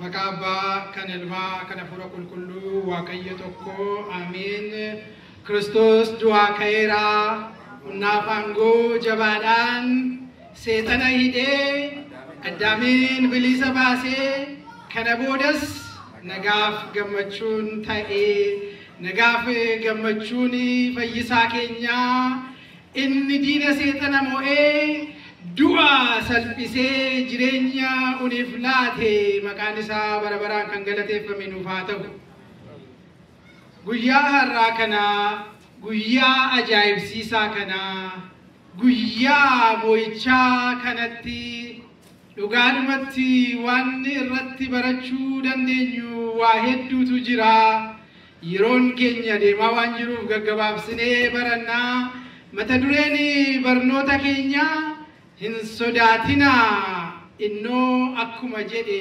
Maqaa Abbaa kan Ilmaa kan Hafuura Qulqulluu Waaqayyo tokko, Ameen. Kiristoos du'aa ka'eeraa, humnaaf aangoo jabaadhaan seexana hidhee Addaamiin bilisa baasee, kana boodas nagaaf gammachuun ta'ee, nagaaf gammachuun fayyisaa keenyaa inni diina seexana mo'ee du'a salphisee jireenya uniif laate, maqaan isaa bara baraan kan galateeffame nuuf haa ta'u. Guyyaa har'aa kanaa, guyyaa ajaa'ibsiisaa kanaa, guyyaa moo'ichaa kanatti dhugaadhumatti waan irratti barachuu dandeenyu waa hedduutu jira. Yeroon keenya deemaa waan jiruuf gaggabaabsinee barannaa. Mata dureen barnoota keenyaa "Hin sodaatinaa, innoo akkuma jedhe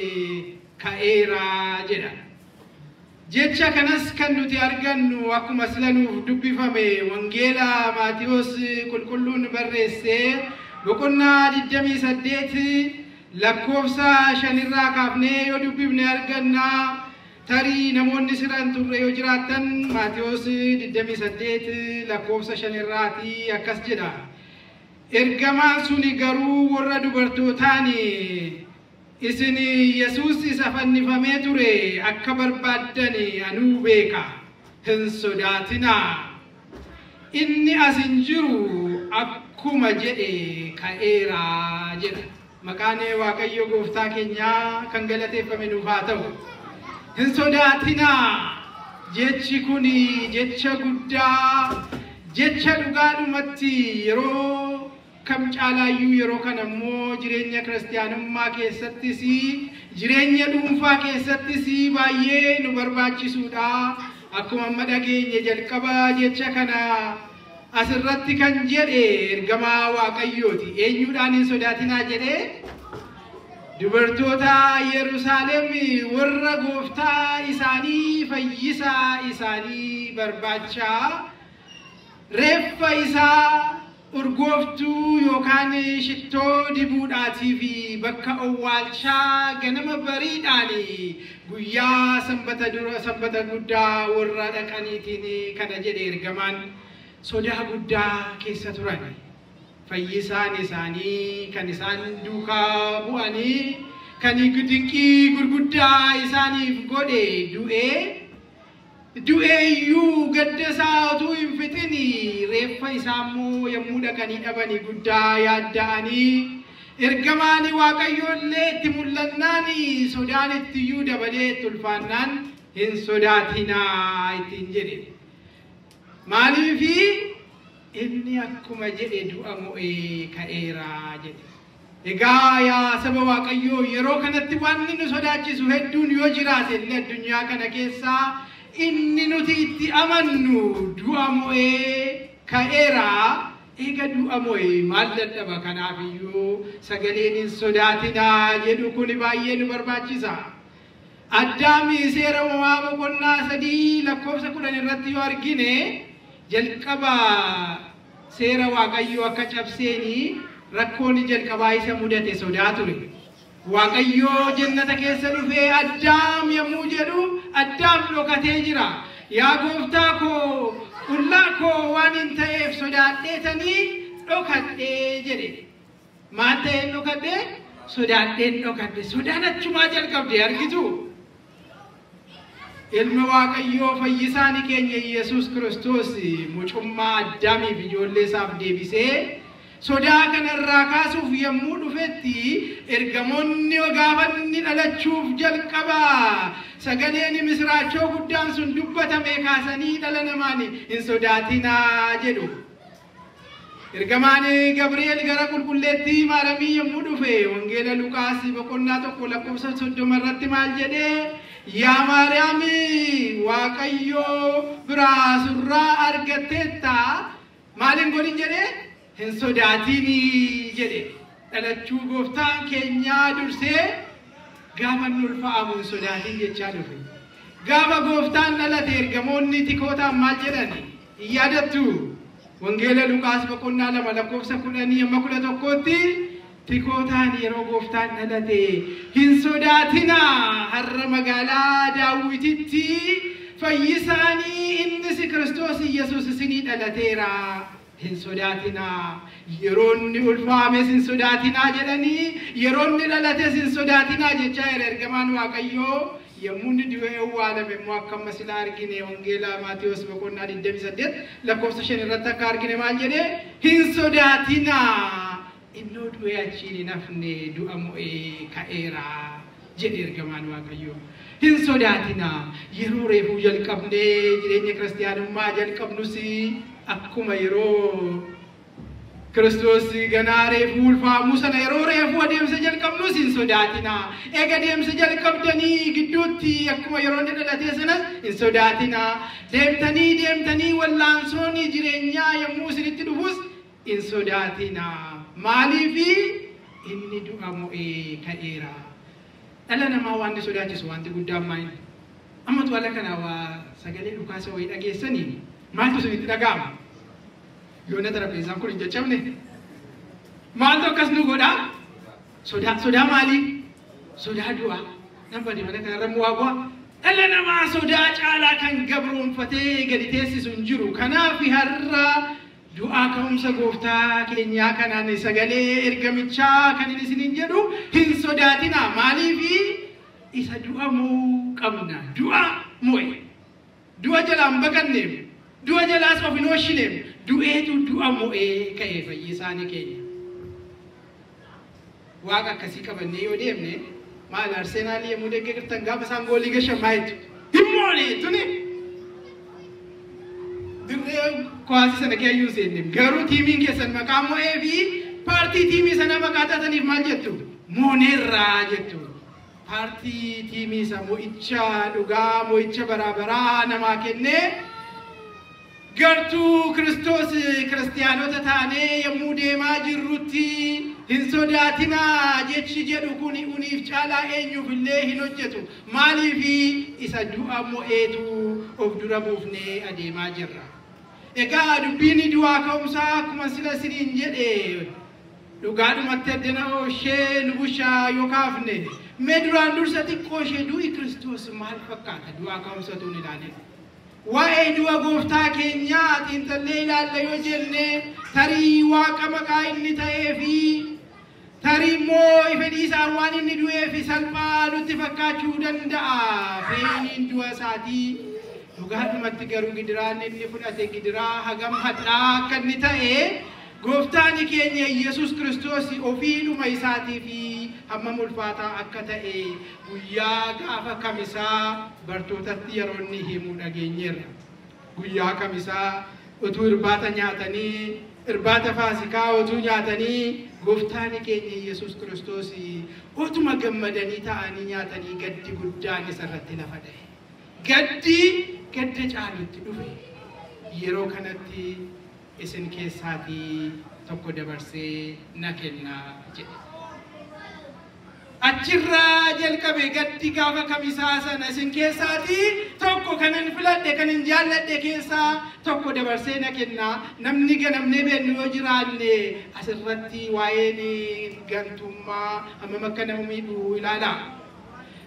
ka'eeraa" jedha. Jecha kanas kan nuti argannu akkuma sila nuuf dubbifame Wangeela Maatiyos qulqulluun barreesse boqonnaa 28 lakkoofsa 5rraa kaafnee yoo dubbifne arganna. Tarii namoonni sira hin turre yoo jiraattan, Maatiyos 28 lakkoofsa 5rraatii akkas jedha. Ergamaan suni garuu warra dubartootaan, "Isin Yesuus isa fannifamee ture akka barbaaddan anuu beeka. Hin sodaatinaa. Inni as hin jiru, akkuma jedhe ka'eera" jedha. Maqaan Waaqayyo gooftaa keenyaa kan galateeffame nuuf haa ta'u. Hin sodaatinaa. Jechi kun jecha guddaa, jecha dhugaadhumatti yeroo kam caalaayyuu yeroo kana immoo jireenya kiristaanummaa keessattis, jireenya dhuunfaa keessattis baay'ee nu barbaachisuudha. Akkuma amma dhageenye, jalqaba jecha kana asirratti kan jedhe ergamaa Waaqayyooti. Eenyuudhaan hin sodaatinaa jedhee? Dubartoota Yerusaalem warra gooftaa isaanii, fayyisaa isaanii barbaachaa reeffa isaa urgooftuu yookaan shittoo dibuudhaatii fi bakka owwaalchaa ganama bariidhaan guyyaa sanbata dura, sanbata guddaa warra dhaqaniitiin kana jedhe ergamaan. Sodaa guddaa keessa turan. Fayyisaan isaanii kan isaan duukaa bu'anii, kan dinqii gurguddaa isaaniif godhe du'ee, du'ee iyyuu gadda isaa utuu hin fixin reeffa isaa immoo yommuu dhaqanii dhabanii guddaa yaadda'anii, ergamaan Waaqayyoo illee itti mul'annaan sodaan ittiyyuu dabalee itti ulfaannaan, hin sodaatinaa ittiin jedhe. Maaliifi? Inni akkuma jedhe du'a mo'ee ka'eera jedhe. Egaa yaa saba Waaqayyoo, yeroo kanatti wanni nu sodaachisu hedduun yoo jiraate illee, addunyaa kana keessaa inni nuti itti amannu du'a mo'ee ka'eera. Eega du'a mo'ee maal dadhaba? Kanaaf iyyuu sagaleen hin sodaatinaa jedhu kun baay'ee nu barbaachisa. Addaami Seera Uumamaa boqonnaa 3 lakkoofsa 10 irratti yoo argine, jalqaba seera Waaqayyoo akka cabseenii rakkoon jalqabaa isa mudate sodaa ture. Waaqayyoo jannata keessa dhufee "Addaam" yommuu jedhu Addaam dhokatee jira. "Yaa gooftaa koo, qullaa koo waan hin ta'eef sodaadheetanii dhokadhee" jedhe. Maal ta'een dhokadhee? Sodaadheen dhokadhe. Sodaan achumaa jalqabde, argitu. Ilmi Waaqayyoo fayyisaan keenya Yesuus Kiristoos mucummaa Addaamiif ijoollee isaaf deebisee sodaa kanarraa kaasuuf yommuu dhufetti, ergamoonni gaafa inni dhalachuuf jalqaba sagaleen misiraachoo guddaan sun dubbatame kaasanii dhala namaan hin sodaatinaa jedhu. Ergamaan Gabri'eel gara qulqulleettii Maaramii yommuu dhufe, Wangeela Luqaas boqonnaa 1 lakkoofsa 30 irratti maal jedhee? "Yaa Maariyaam, Waaqayyoo biraa surraa argatteetta, maal hin godhin?" jedhee, "Hin sodaatinii" jedhe. Dhalachuu gooftaan keenyaa dursee gaafa inni ulfaa'amu hin sodaatin jechaa dhufe. Gaafa gooftaan dhalate ergamoonni tikootaan maal jedhan? Hin yaadattu? Wangeela Luqaas boqonnaa 2 lakkoofsa 10 hamma 11tti. Tikootaan yeroo gooftaan dhalate hin sodaatinaa, har'a magaalaa Daawititti fayyisaanii innis Kiristoos Yesuus isinii dhalateera. Hin sodaatinaa, yeroo inni ulfaames hin sodaatinaa jedhanii, yeroo inni dhalates hin sodaatinaa jechaa jira ergamaan Waaqayyoo. Yommuu inni du'ee awwaalame immoo akka amma silaa argine Wangeelaa Maatiyos boqonnaa 28 lakkoofsa 5 irratti akka argine maal jedhee? Hin sodaatinaa, innoo du'ee achiin hin hafne, du'a mo'ee ka'eera jedhe ergamaan Waaqayyoo. Hin sodaatinaa, yeroo reefuu jalqabnee jireenya kiristiyaanummaa jalqabnus akkuma yeroo Kiristoos ganaa reefuu ulfaamuu sana yeroo reefuu adeemsa jalqabnus hin sodaatinaa. Eega adeemsa jalqabdanii gidduutti akkuma yeroo inni dhalatee sanas hin sodaatinaa. Deemtanii deemtanii wallaansoon jireenyaa yommuu isinitti dhufus hin sodaatinaa. Maaliifi inni du'a mo'ee ka'eera. Dhala namaa waan inni sodaachisu wanti guddaan maali? Ammatu ala kana waa sagalee dhukaasa wayii dhageessanii maaltu isinitti dhaga'ama? Yoona xarapheessaan kun hin caccabne maaltu akkas nu godhaa? Sodaa maalii? Sodaa du'aa. Nan bade mana kanarra mu'aa bu'aa. Dhala namaa sodaa caalaa kan gabroonfatee gadi teessisu hin jiru. Kanaaf har'a du'aa ka'umsa gooftaa keenyaa kanaan sagalee ergamichaa kan inni isiniin jedhu hin sodaatinaa. Maaliifi isa du'a mo'uu qabna. Du'a mo'e. Du'a jalaan baqanneef, du'a jalaas of hin ooshineef, du'eetu du'a mo'ee ka'e fayyisaanii keenya. Waaqa akkasii qabannee yoo deemne maal Arsenaalii yommuu deeggartan gaafa isaan goolii gashan maal jettu? Hin moone jettuni. Dirree kuwaasii sana keeyyuu seenne garuu tiimiin keessan maqaa mo'ee fi paartii tiimii sana maqaa taataniif maal jettu? Mooneerraa jettu. Paartii tiimii isa mo'icha dhugaa mo'icha baraabaraa namaa kennee gartuu Kiristoos kiristiyaanota taanee yommuu deemaa jirrutti hin sodaatinaa jechi jedhu kun uniif caalaa eenyuuf illee hin hojjetu. Maaliifi isa du'a mo'eetu of dura buufnee adeemaa jirra. Egaa dubbiin du'aa ka'umsaa akkuma sila isiniin jedhe dhugaadhumatti addana ishee nu bushaa yoo kaafne mee duraan dursa xiqqoo ishee du'i Kiristoos maal fakkaata du'aa ka'umsatu hin ilaalin. Waa'ee du'a gooftaa keenyaa xiinxallee ilaalla yoo jenne tarii waaqa maqaa inni ta'ee fi tarii immoo fedhii isaan waan inni du'ee fi salphaa nutti fakkaachuu danda'a. Feeniin du'a isaatii dhugaadhumatti garuu gidiraan inni fudhate gidiraa hagam hadhaa akka inni ta'e gooftaan keenya Yesuus Kiristoos ofiidhuma isaatii fi hammam ulfaataa akka ta'e guyyaa gaafa kamisaa bartootatti yeroo inni himu dhageenyeerra. Guyyaa kamisaa utuu irbaata nyaatanii irbaata faasikaa utuu nyaatanii gooftaan keenya Yesuus Kiristoos utuma gammadanii ta'anii nyaatanii gaddi guddaan isarratti lafa dha'e. Gaddi gadda caalutti dhufe. Yeroo kanatti isin keessaatii tokko dabarsee na kennaa jedhe. Achirraa jalqabe gaddi gaafa kamisaa sana isin keessaatii tokko kanan filadhe kanan jaalladhe keessaa tokko dabarsee na kennaa. Namni ganamnee beeknu yoo jiraanne asirratti waa'een gantummaa hammam akka nama miidhu ilaala.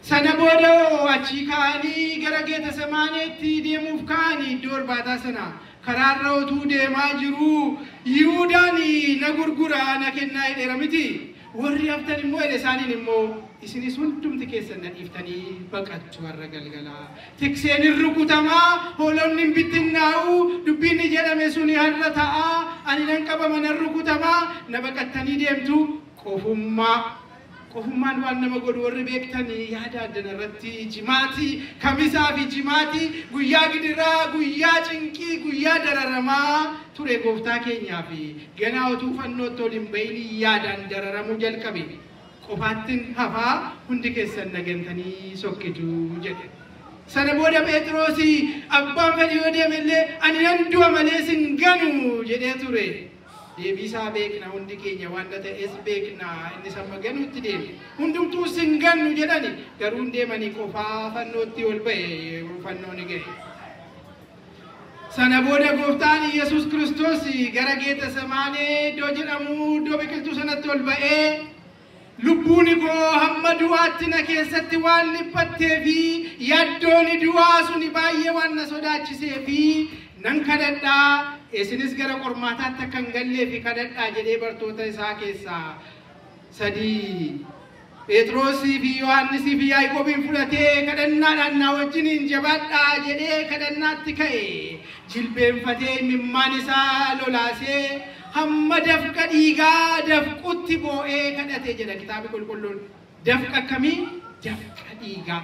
Sana booda achii ka'anii gara Geetsemaaneetti deemuuf ka'anii iddoo irbaataa sana karaarra utuu deemaa jiru Yihuudaan na gurgura na kennaa jedheera miti. Warri haftan immoo jedhe isaaniin immoo isinis hundumti keessan na dhiiftanii baqattu warra galgalaa. Tikseen hin rukutamaa, hoolonni hin bittinnaa'u, dubbiin jedhame suni har'a ta'a, ani nan qabama nan rukutamaa, na baqattanii deemtu qofummaa. Qofummaan waan nama godhu warri beektanii yaada addana irratti jimaatii, kamisaa fi jimaatii, guyyaa gidiraa, guyyaa cinqii, guyyaa dararamaa ture gooftaa keenyaa fi ganaa utuu fannootti ol hin bahin yaadaan dararamuu jalqabe. Qofaattiin hafaa hundi keessan nagantanii sokkitu jedhe. Sana booda Phexros abbaan fedhi yoo deeme illee ani nan du'a malee sin ganu jedhee ture. Deebiisaa beekna hundi keenya waan ta'es beekna inni samma ganuutti deeme. Hundumtuu sin gannu jedhani garuu hin deemanii qofaa fannootti ol ba'e fannoo ni ga'e. Sana booda gooftaan Yesuus Kiristoos gara Geetesemaanee iddoo jedhamu iddoo biqiltuu sanatti ol ba'ee lubbuun koo hamma du'aatti na keessatti waan dhiphattee fi yaaddoon du'aa suni baay'ee waan na sodaachisee fi nan kadhadhaa isinis gara qormaataatti akka hin gallee fi kadhadhaa jedhee bartoota isaa keessaa sadii Phexrosii fi Yohaannisii fi Yaaqoobiin fudhatee kadhannaadhaan na wajjiniin jabaadhaa jedhee kadhannaatti ka'e. Jilbeenfatee imimmaan isaa lolaasee hamma dafqa dhiigaa dafqutti boo'ee kadhate jedha kitaabni qulqulluun. Dafqa akkamii? Dafqa dhiigaa.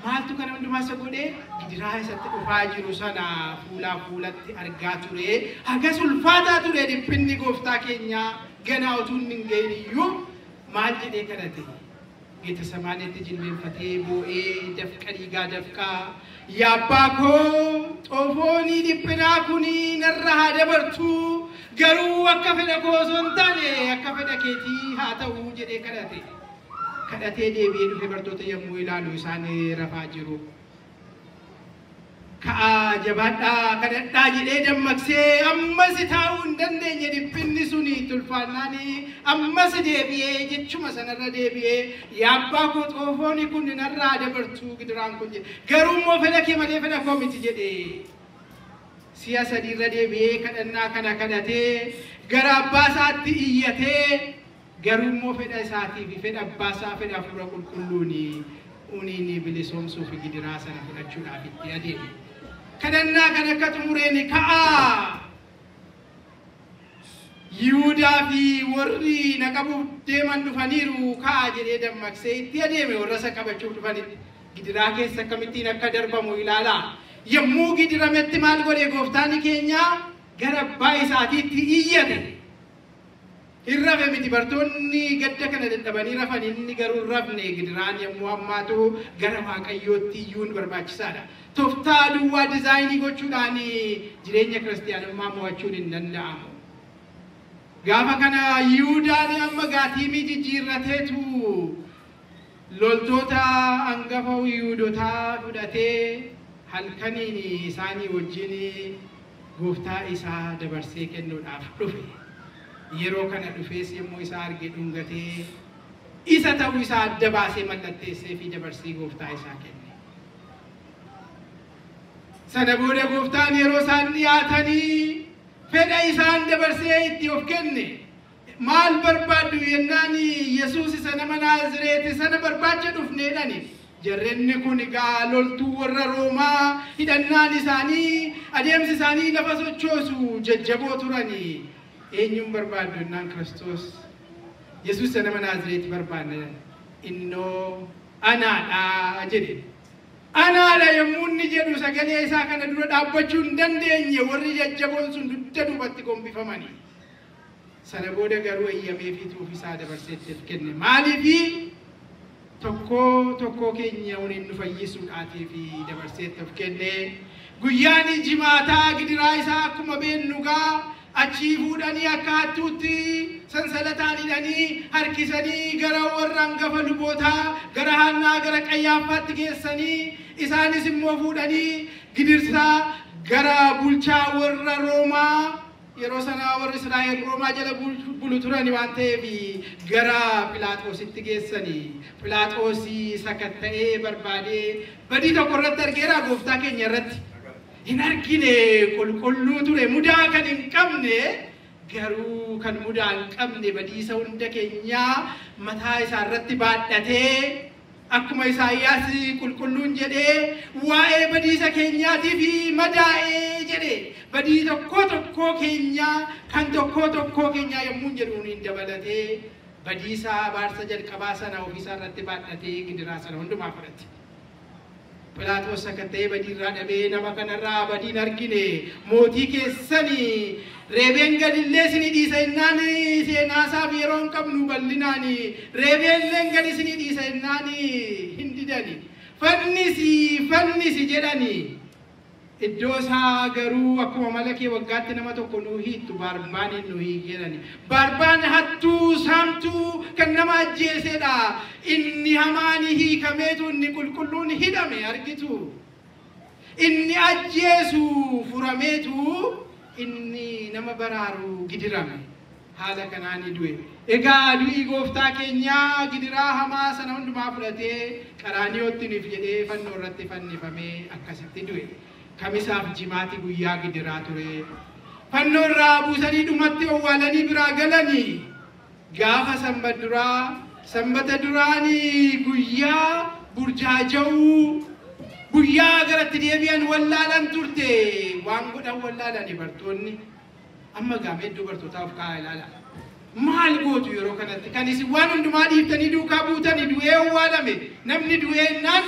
Maaltu kana hundumaa isa godhee? Gidiraa isatti dhufaa jiru sana fuulaa fuulatti argaa ture. Hagas ulfaataa ture dhiphinni gooftaa keenyaa ganaa utuu inni hin gahin iyyuu maal jedhee kadhate? Geetesemaanitti jilbeenfatee boo'ee dafqa dhiigaa dafqaa yaa abbaa koo xoofoonii dhiphinaa kuni narra haa dabartu garuu akka fedha koo osoo hin taane akka fedha keetii haa ta'u jedhee kadhate. Kadhatee deebi'ee dhufe bartoota yommuu ilaalu isaan rafaa jiru. Ka'aa jabaadhaa kadhadhaa jedhee dammaqsee ammas taa'uu hin dandeenye dhiphinni suni tulfaannaan ammas deebi'ee jechuma sanarra deebi'ee yaa abbaa koo xoofooni kun narraa dabartuu gidiraan kun jedhe garuu immoo fedha kee malee fedha koo miti jedhe. Si'a sadiirra deebi'ee kadhannaa kana kadhatee gara abbaa isaatti iyyatee garuu immoo fedha isaatii fi fedha abbaa isaa fedha hafuura qulqulluuni uniin bilisoomsuu fi gidiraa sana fudhachuudhaaf itti adeeme. Kadhannaa kan akka xumureen ka'aa Yihuudaa fi warri na qabuuf deeman dhufaniiru ka'aa jedhee dammaqsee itti adeeme warra isa qabachuuf dhufanitti. Gidiraa keessa akkamittiin akka darbamu ilaalaa. Yommuu gidirametti maal godhe gooftaan keenya gara abbaa isaatiitti iyyate. Hin rafe miti bartoonni gadda kana dadhabanii rafan inni garuu hin rafne gidiraan yommuu hammaatu gara Waaqayyootti iyyuun barbaachisaadha. Tooftaa duwwaa dizaayinii gochuudhaan jireenya kiristiyaanummaa mo'achuun hin danda'amu. Gaafa kana Yihuudaan amma gaatiimii jijjiirrateetu loltoota hangafa Yihuudotaa fudhatee halkaniin isaanii wajjin gooftaa isaa dabarsee kennuudhaaf dhufe. Yeroo kana dhufees yommuu isaa arge dhungatee isa ta'uu isaa adda baasee mallatteessee fi dabarsee gooftaa isaa kenne. Sana booda gooftaan yeroo isaan dhiyaatanii fedha isaan dabarsee itti of kenne. Maal barbaaddu jennaan Yesuus isa nama Naazireeti sana barbaacha dhufneedhani. Jarrenni kun egaa loltuu warra Roomaa hidhannaan isaanii adeemsi isaanii lafa sochoosu jajjaboo turani. Eenyuun barbaaddu jennaan Kiristoos Yesuus isa nama Naazireeti barbaanna. Innoo anaadha jedhe. Anaadha yommuu inni jedhu sagalee isaa kana dura dhaabbachuu hin dandeenye warri jajjaboon sun dugda duubatti gombifamani. Sana booda garuu eeyyamee fi isaa dabarsee itti of kenne. Maaliifi tokkoo tokkoo keenya waliin nu fayyisuudhaatii fi dabarsee itti of kenne. Guyyaan jimaataa gidiraa isaa akkuma beennu gaa achii fuudhanii akka hattuutti sansalataan hidhanii harkisanii gara warra hangafa lubootaa gara Haannaa gara Qayyaaffaatti geessanii isaanis immoo fuudhanii gidirsaa gara bulchaa warra Roomaa yeroo sana warri Israa'el Roomaa jala bulu turan waan ta'eef gara Philaaxoositti geessanii. Philaaxoosii sakatta'ee barbaadee badii tokko irratti argeera gooftaa keenya irratti. Hin argine qulqulluu ture mudaa kan hin qabne garuu kan mudaa hin qabne badiisa hunda keenyaa mataa isaa irratti baadhatee akkuma Isaayyaas qulqulluun jedhee waa'ee badiisa keenyaatiif madaa'ee jedhe badii tokkoo tokkoo keenyaa kan tokkoo tokkoo keenyaa yommuu jedhuun hin dabalatee badiisa abaarsa jalqabaa sana ofiisaa irratti baadhatee gidiraa sana hundumaa fudhate. Philaaxoos sakatta'ee badiirraa dhabee nama kanarraa badiin argine mootii keessanii reebeen gadillee isinii dhiisa jennaan seenaasaaf yeroo hin qabnu bal'inaan reebeelleen gadi isinii dhiisa jennaan hin didani. Fannisi fannisi jedhani. Iddoo isaa garuu akkuma mala kee waggaatti nama tokko nuu hiittu Baarbaanin nu hiiki jedhani. Baarbaan hattuu saamtuu kan nama ajjeesedha. Inni hamaan hiikameetu inni qulqulluun hidhame argitu. Inni ajjeesu furameetu inni nama baraaru gidirame. Haala kanaan du'e. Egaa du'i gooftaa keenyaa gidiraa hamaa sana hundumaa fudhatee Qaraaniyootti nuuf jedhee fannoo irratti fannifamee akkasitti du'e. Kamisaaf jimaati guyyaa gidiraa ture. Fannoo irraa buusanii dhumatti owwaalanii biraa galanii gaafa sanbata duraanii guyyaa burjaaja'uu guyyaa garatti deebi'an wallaalan turte. Waan godhan wallaalani bartoonni. Amma gaamee dubartootaaf kaa'aa ilaala. Maal gootu yeroo kanatti? Kan isin waan hundumaa dhiiftanii duukaa buutanii du'ee owwaalame. Namni du'ee naan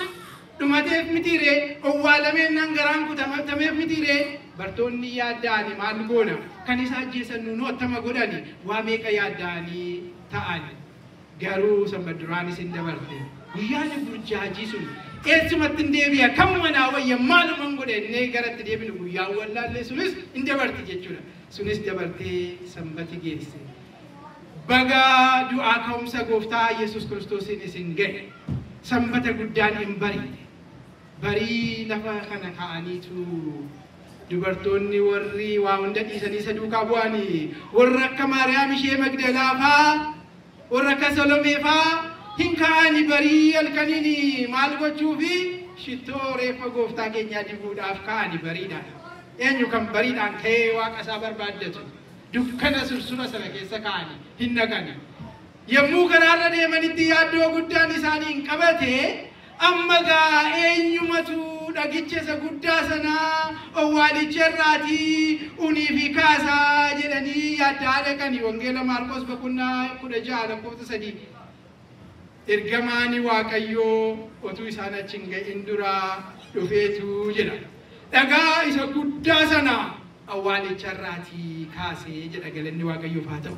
dhumateef mitiiree, owwaalamee naan garaan kutamateef mitiiree. Bartoonni yaadda'anii maal goona? Kan isa ajjeesan nuun attama godhani? Waa meeqa yaadda'anii ta'ani? Garuu sanbata duraan isin dabarte. Guyyaan burjaajii sun eessumatti hin deebi'a? Kamuma naa wayya maaluman godhe innee garatti deebinu guyyaan wallaallee sunis hin dabarti jechuudha. Sunis dabartee sanbati geesse. Baga du'aa ka'umsa gooftaa Yesuus Kiristoosiin isin ga'e. Sanbata guddaan hin bariite. Barii lafa kana kaa'aniitu dubartoonni warri waa hunda dhiisanii isa duukaa bu'anii warra akka Maariyaam ishee Magdalaa faa warra akka Solomee faa hin kaa'anii barii halkaniin maal gochuufi shittoo reeffa gooftaa keenyaa dibuudhaaf kaa'anii bariidhaan. Eenyu kan bariidhaan ka'ee waaqa isaa barbaaddatu dukkana sursura sana keessa kaa'anii hin dhaqani. Yommuu karaarra deemanitti yaaddoo guddaan isaanii hin qabate. Amma gaa eenyumatu dhagicha isa guddaa sanaa owwaalicha irraatii unii fi kaasaa jedhanii yaaddaa dhaqanii. Wangeela Maarqos boqonnaa 16 lakkoofsa 3. Ergamaan Waaqayyoo otuu isaan achi hin ga'in duraa dhufeetu jedha. Dhagaa isa guddaa sana awwaalicha irraatii kaasee jedha. Galanni Waaqayyoof haa ta'u.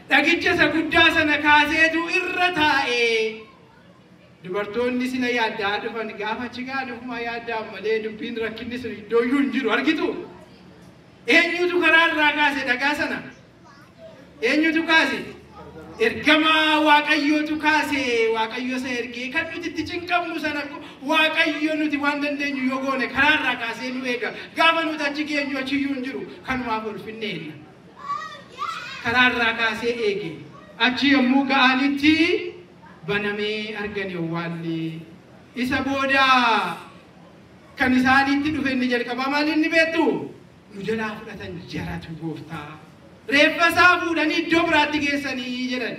Dhagicha isa guddaa sana kaaseetu irra taa'ee. Dubartoonni sila yaaddaa dhufan gaafa achi ga'an ofumaa yaaddaa malee dubbiin rakkinni sun iddoo iyyuu hin jiru argitu. Eenyutu karaa irraa kaase dhagaa sana? Eenyutu kaase? Ergamaa Waaqayyootu kaase. Waaqayyo isa ergee kan nuti itti cinqabnu sana Waaqayyo nuti waan dandeenyu yoo goone karaa irraa kaasee nu eega. Gaafa nuti achi geenyu achiyyuu hin jiru. Kanumaaf ulfinneella. Karaa irraa kaasee eege. Achi yommuu ga'anitti banamee argani owwaalli. Isa booda kan isaanitti dhufe inni jalqabaa maal inni beektu? Nu jalaa fudhatan jaratu gooftaa. Reeffa isaa fuudhanii iddoo biraatti geessanii jedhan.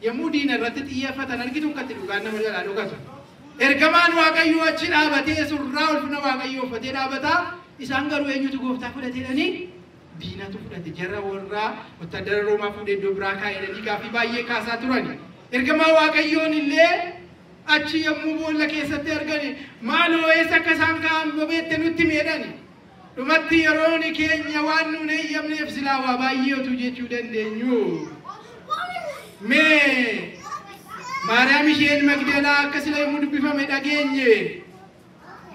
Yommuu diina irratti xiyyeeffatan argitu akkatti dhugaan nama jalaa dhokatu. Ergamaan Waaqayyoo achi dhaabatee surraa ulfina Waaqayyoo uffatee dhaabataa. Isaan garuu eenyutu gooftaa fudhatee diinatu fudhate. Jarra warraa wotaadara Roomaa fuudhee iddoo biraa kaa'edhanii gaaffii baay'ee kaasaa turani. Ergamaa Waaqayyoon illee achi yommuu boolla keessatti argani maaloo eessa akka isaan kaa'an bobeette nutti miidhani. Dhumatti yeroon keenya waan nuun eeyyamneef silaa waa baay'ee otuu jechuu dandeenyu. Mee Maariyaam isheen Magdalaa akka sila yommuu dubbifame dhageenye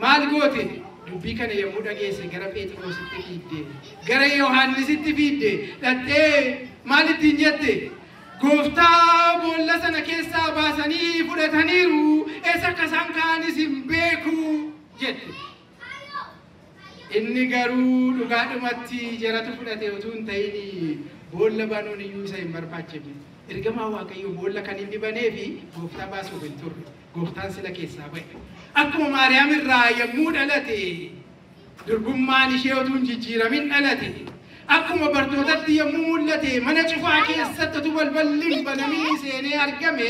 maal goote? Dubbii kana yommuu dhageesse gara Phexrositti fiidde, gara Yohaannisitti fiidde, dhaqxee maal ittiin jette? Gooftaa boolla sana keessaa baasanii fudhataniiru, eessa akka isaan kaa'anis hin beeku jette. Inni garuu dhugaadhumatti jaratu fudhate utuu hin ta'in boolla banuun iyyuu isa hin barbaachifne. Ergamaa Waaqayyoo boolla kan inni banee fi gooftaa baasuuf hin turre. Gooftaan sila keessaa ba'e. Akkuma Maariyaam irraa yommuu dhalate durbummaan ishee utuu hin jijjiiramin dhalate. Akkuma bartootatti yommuu mul'ate mana cufaa keessatti utuu balballi hin banamin seenee argame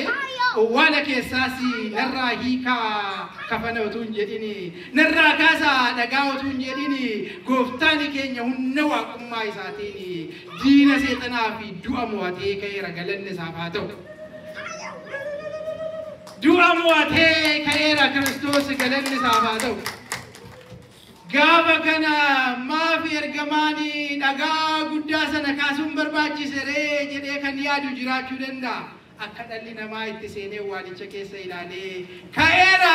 owwaala keessaas narraa hiikaa kafana utuu hin jedhin, narraa kaasaa dhagaa utuu hin jedhin, gooftaan keenya humna waaqummaa isaatiin diina seexanaa fi du'a mo'atee ka'eera. Galanni isaaf haa ta'u. Du'a mo'atee ka'eera Kiristoos, galanni isaaf haa ta'u. Gaafa kana maaf ergamaan dhagaa guddaa sana kaasuun barbaachise ree jedhee kan yaadu jiraachuu danda'a. Akka dhalli namaa itti seenee waalicha keessa ilaalee ka'eera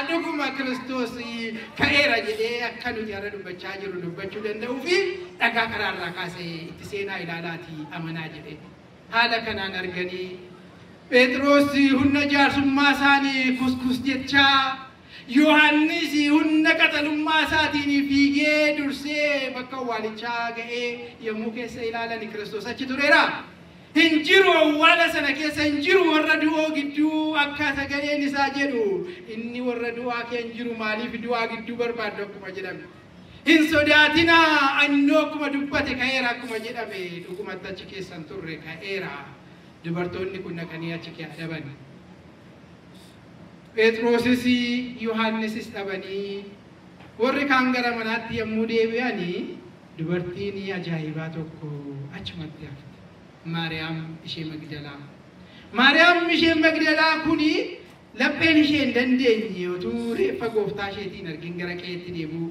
dhuguma Kiristoos ka'eera jedhee akka nuti har'a dubbachaa jirru dubbachuu danda'uu fi dhagaa karaarraa kaasee itti seenaa ilaalaatii amanaa jedhee. Haala kanaan arganii Phexros humna jaarsummaa isaanii kuskus jechaa Yohaannis humna qaxalummaa isaatiin fiigee dursee bakka awwaalichaa ga'ee yommuu keessa ilaalan Kiristoos achi tureera. Hin jiru awwaala sana keessa, hin jiru warra du'oo gidduu akka sagaleen isaa jedhu inni warra du'aa kee hin jiru maaliif du'aa gidduu barbaaddu akkuma jedhame. Hin sodaatinaa annoo akkuma dubbate ka'eera akkuma jedhame dhugumatti achi keessan turre ka'eera. Dubartoonni kun dhaqanii achi kee dhaban. Phexrosis Yohaannisis dhabanii warri kaan gara manaatti yommuu deebi'anii dubartiin ajaa'ibaa tokko achumatti hafte. Maariyaam ishee Magdalaa. Maariyaam ishee Magdalaa kuni lapheen ishee hin dandeenye utuu reeffa gooftaa isheetiin argin gara qe'eetti deebi'u.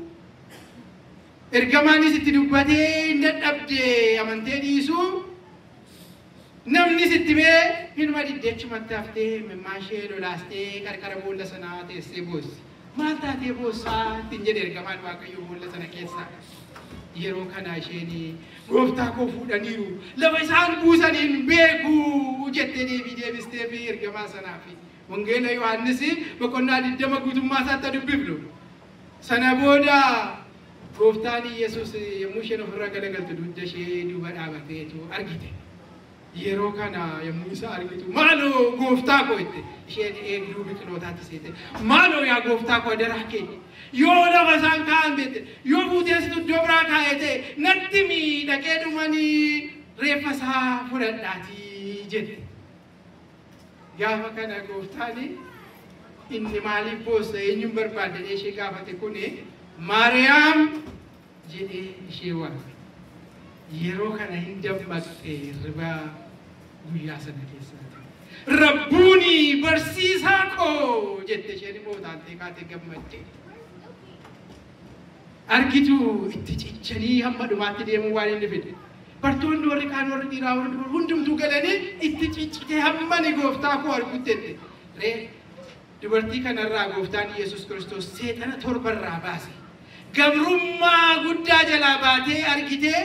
Ergamaanis itti dubbatee hin dadhabde amantee dhiisuu namnis itti mee hinuma diddee achumatti haftee mimmaa ishee lolaastee qarqara boolla sanaa teessee boossi. Maal taatee boossaa ittiin jedhe ergamaan Waaqayyoo boolla sana keessa. Yeroo kana isheen gooftaa koo fuudhaniiru lafa isaan buusan hin beeku jettee deebii deebistee fi ergamaa sanaaf. Wangeela Yohaannis boqonnaa 20 guutummaa isaatti dubbifnu. Sana booda gooftaan Yesuus yommuu isheen ofirra galagaltu dugda ishee duuba dhaabateetu argite. Yeroo kana yommuu isa argitu maaloo gooftaa koo jette isheen eegduu biqilootaatti seete maaloo yaa gooftaa koo adaraa kee yoo lafa isaan kaa'an beekte yoo fuutees iddoo biraa kaa'ete natti miidhaqee dhumanii reeffa isaa fudhadhaatii jette. Gaafa kana gooftaan inni maaliif boossa eenyuun barbaadde ishee gaafate kuni Maariyaam jedhee ishee waame. Yeroo kana hin dammaqxe hirriba guyyaa sana keessatti. Rabbuuni barsiisaa koo jette isheen immoo utaaltee kaatee gammadde. Argitu itti cichanii hamma dhumaatti deemuu waan inni fide. Bartoonni warri kaan warri dhiiraa warri dubaraa hundumtuu galanii itti ciccitee hamma ni gooftaa koo argutti jette. Ree dubartii kanarraa gooftaan Yesuus Kiristoos seexana torbarraa baase. Gabrummaa guddaa jalaa baatee argitee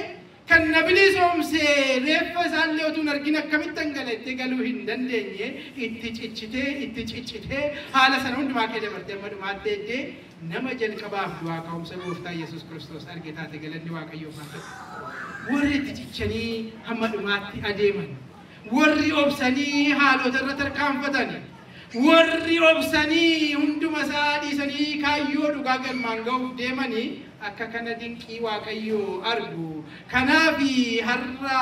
kan na bilisoomse reeffa isaallee utuu hin argin akkamitti dhangalattee galuu hin dandeenye itti ciccitee haala sana hundumaa kee dabartee amma dhumaatti eddee nama jalqabaaf du'aa ka'umsa gooftaa Yesuus Kiristoos arge taate galanni Waaqayyoof haa ta'u. Warri itti cichanii hamma dhumaatti adeeman, warri obsanii haalota irra tarkaanfatan, warri obsanii hunduma isaa dhiisanii kaayyoo dhugaa galmaan ga'uuf deemanii akka kana dinqii Waaqayyoo argu. Kanaaf har'a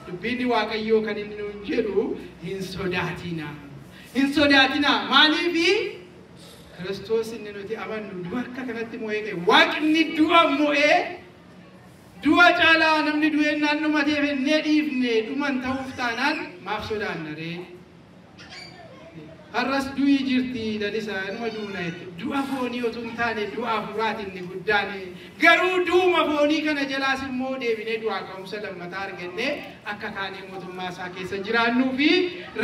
dubbiin Waaqayyoo kan inni nuun jedhu hin sodaatinaa. Hin sodaatinaa. Maaliif Kiristoos inni nuti amannu du'a akka kanatti mo'ee ka'e. Waaqni du'a mo'ee du'a caalaa namni du'een naannoo mateef hennee dhiifne dhuman ta'uuf taanaan maaf sodaanna ree? Har'as du'i jirti lalisaa inuma duuna jetti. Du'a foonii otoo hin taane du'a hafuuraati inni guddaan. Garuu du'uma foonii kana jalaas immoo deebinee du'aa ka'umsa lammataa argannee akka kaanee mootummaa isaa keessa jiraannuu fi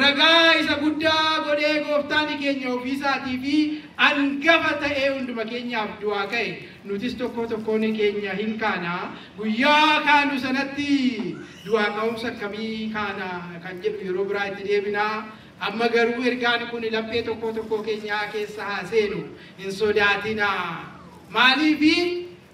ragaa isa guddaa godhee gooftaan keenya ofii isaatii fi hangafa ta'ee hunduma keenyaaf du'aa ka'e. Nutis tokko tokkoon keenya hin kaana. Guyyaa kaanu sanatti du'aa ka'umsa akkamii kaana kan jedhu yeroo biraa itti deebinaa. Amma garuu ergaan kun laphee tokko tokko keenyaa keessa haa seenu. Hin sodaatinaa. Maaliif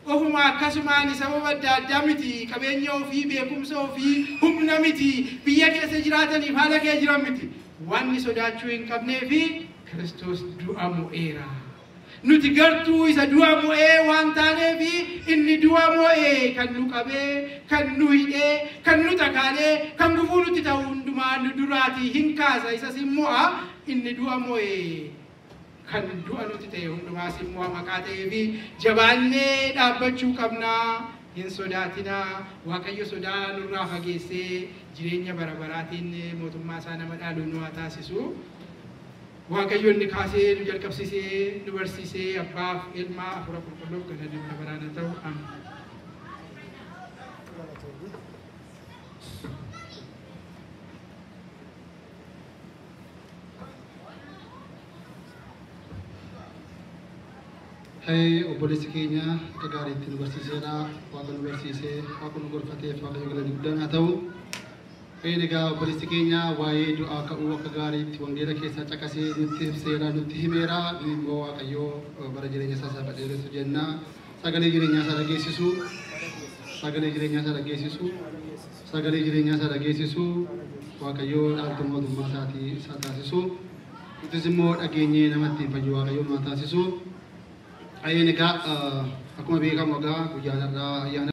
ofuma akkasumaan sababa adda addaa miti, qabeenya ofii, beekumsa ofii, humna miti, biyya keessa jiraataniif haala kee jiran miti. Wanni sodaachuu hin qabnee fi Kiristoos du'a mo'eera. Nuti gartuu isa du'a mo'ee waan taaneef inni du'a mo'ee kan nu qabee, kan nu hidhee, kan nu takaalee, kan gufuu nutti ta'u hundumaa nu duraatii hin kaasa isas hin mo'a. Inni du'a mo'ee kan du'a nuti ta'e hundumaas hin mo'a maqaa ta'eefi jabaannee dhaabbachuu qabnaa. Hin sodaatinaa. Waaqayyo sodaa nurraa fageessee jireenya bara baraatiin mootummaa isaa nama dhaalu nu haa taasisu. Waaqayyo inni kaasee nu jalqabsiisee nu barsiisee abbaaf ilmaa hafuura qulqulluuf galanni bara baraan haa ta'u. Ameen. Hey, obboleessi keenya akka gaariitti nu barsiiseera. Waaqa nu barsiisee, Waaqa nu gorfateef Waaqayyo galanni guddaan haa ta'u. Egaa obboleessi keenya waa'ee du'aa ka'uu akka gaariitti wangeela keessaa caqasee nutti ibseera, nutti himeera. Nu immoo Waaqayyoo bara jireenya isaa isaa badheeressu jenna. Sagalee jireenyaa isaa dhageessisu. Sagalee jireenyaa isaa dhageessisu. Sagalee jireenyaa isaa dhageessisu. Waaqayyoo dhaaltu mootummaa isaatii isaa taasisu. Nutis immoo dhageenyee namatti fayyu Waaqayyoo nu haa taasisu. Egaa akkuma beekamu egaa guyyaan har'aa ayyaana